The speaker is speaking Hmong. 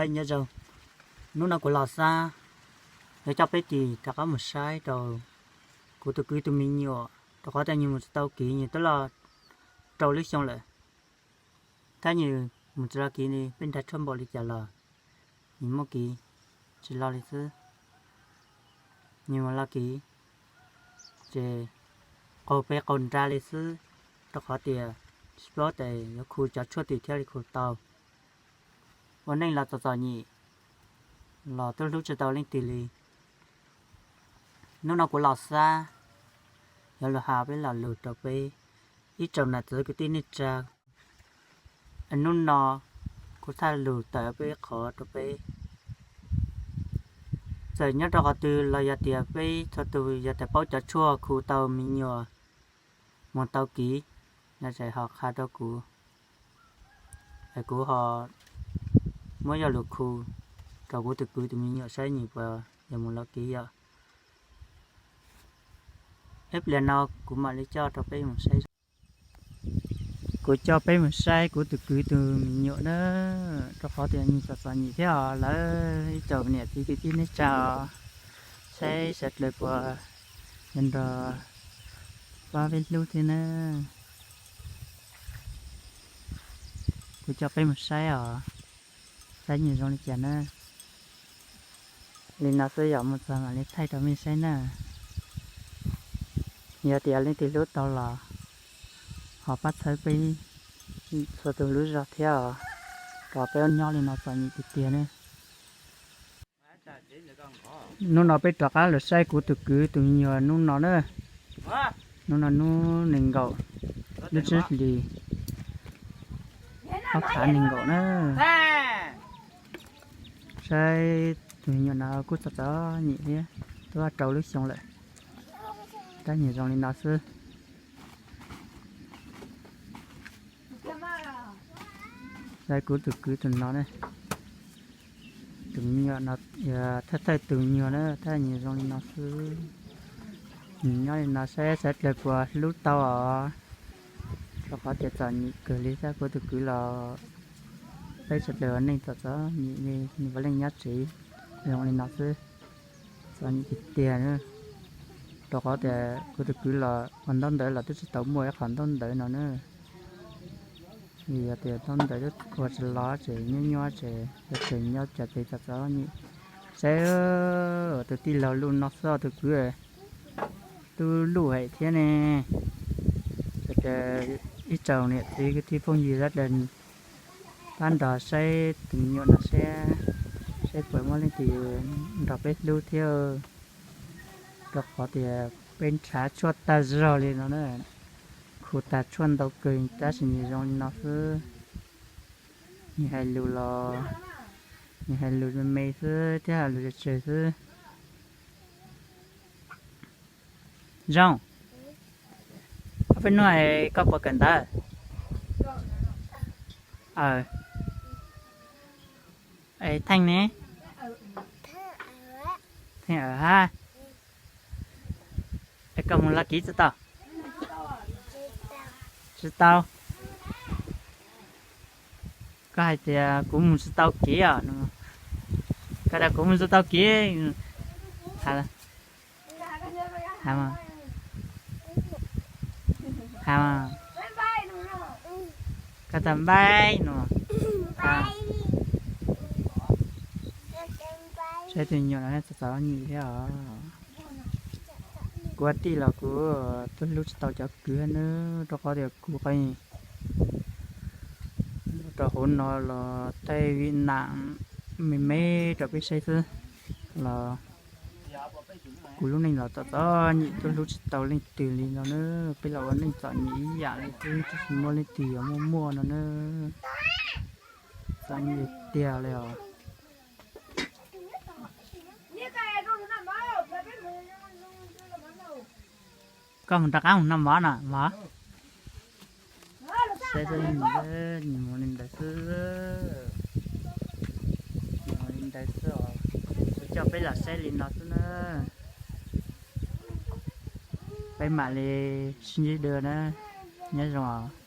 Nyob zoo, hnub no kuv los xab, yuav coj peb tis rov qab mus saib rau kuv tus kwv tus me nyuam, rau qhov tias nws mus tsis tau kiv, nws twb los rau lub xyoo lawm. Tab nws mus tsis los kiv li, peb nrhiav tshuaj npaum li cas los nws muaj kiv tsis los li xwb. Nws mus los kiv ces qaug peb qaug nra li xwb, rau qhov tias tsis paub tias yuav khu cov tshuaj twg thiaj li khu tau. Ua neej los txom txom nyem, los twb hlub tsis tau leej twg li. Hnub no kuv los xab, yuav los has peb lo lus rau peb ib tsoom nam txiv kwv tij neej tsa. Hnub no kuv txhaj lus tawm peb qhov rau peb, txawm nyob rau qhov twg los yog tias peb txhua tus yog tias paub cov tshuaj khu tau me nyuam mus tau kiv no ces ho qha rau kuv, es kuv ho muab yog lus khu rau kuv tus kwv tus me nyuam saib nws puas yog mus los kiv yom. Ib pliag no kuv mam li coj rau peb mus saib. Kuv coj peb mus saib kuv tus kwv tus me nyuam na, rau qhov tias nws txom txom nyem thiab os. Lawv ib tsoom niam txiv kwv tij neej tsa os, saib sawv daws puas yuav nrog pab peb hlub thiab na. Kuv coj peb mus saib os, saib nws zoo li cas na. Li no xwb, yog mus txog mam li thaij rau mej saib na. Yog tias leej twg hlub tau los ho pab txhawb peb txhua tus lub zog thiab os, kom peb nyob li no txom nyem tiag tiag ne. Hnub no peb rov qab los saib kuv tus kwv tus me nyuam hnub no na. Hnub no hnub nees nkaum, lub tsib hlis ob phav nees nkaum na. Saib tus me nyuam no kuj txom txom nyem thiab, twb rau lub xyoo lawm, tab nws zoo li no xwb. Saib kuv tus kwv tus no ne, tus me nyuam no, thawj thawj tus me nyuam na, tab nws zoo li no xwb. Nws nyob li no saib sawv daws puas hlub tau os. Rau qhov tias txom nyem kawg li, saib kuv tus kwv los peb sawv daws ua neej txom txom nyem li, nws puav leej nyob tsev zoo li no xwb. Txom nyem tiag tiag na, rau qhov tias kuv tus kwv los ua ntaub ntawv los twb tsis tau muaj ib qho ntaub ntawv no na. Vim yog tias ntaub ntawv ua tsis los ces nyob nyob ces yog tias nyob cov tsev txom txom nyem. Saib tus tij laug luj no xwb os tus kwv, tub luj hais thiab ne. Ib tsoom niam txiv kwv tij phooj ywg sawv daws pab nrog saib tus me nyuam no seb, seb puas muaj leej twg nrog peb hlub thiab. Rau qhov tias peb nrhav tshuaj tag zog li no na, khu tag tshuaj ntau kawg tab sis nws zoo li no xwb. Nws hais lus los, nws hais lus me me xwb thiab hais lus tsawg tsawg xwb. Zoo, ob peb hnub koj puas kawm ntawv? Theej ne? Theej awm hab. Es koj mus laj kiv tsis tau? Tsis tau. Koj hais tias kuv mus tsis tau kiv os. Koj tias kuv mus tsis tau kiv. Koj tas npaib no. Saib tus nyuam no txom txom nyem thiab os. Kuv tij los kuv twb hlub tsis tau cov kwv na, rau qhov tias kuv qe rau hauv no los tej vim nam me me rau peb saib xwb los kuv lub neej los txom txom nyem, twb hlub tsis tau leej twg li no na. Peb los ua neej txom nyem ib yam li xwb, twb tsis muaj leej twg yuav muaj muaj no na. Txom nyem tiag li os. Koj mus rov qab mus noj mov no mog. Saib, nws mus li ntawd xwb. Nws mus li ntawd xwb os. Kuv coj peb los saib li no xwb na. Peb mam li sib ntsib dua na. Nyob zoo os.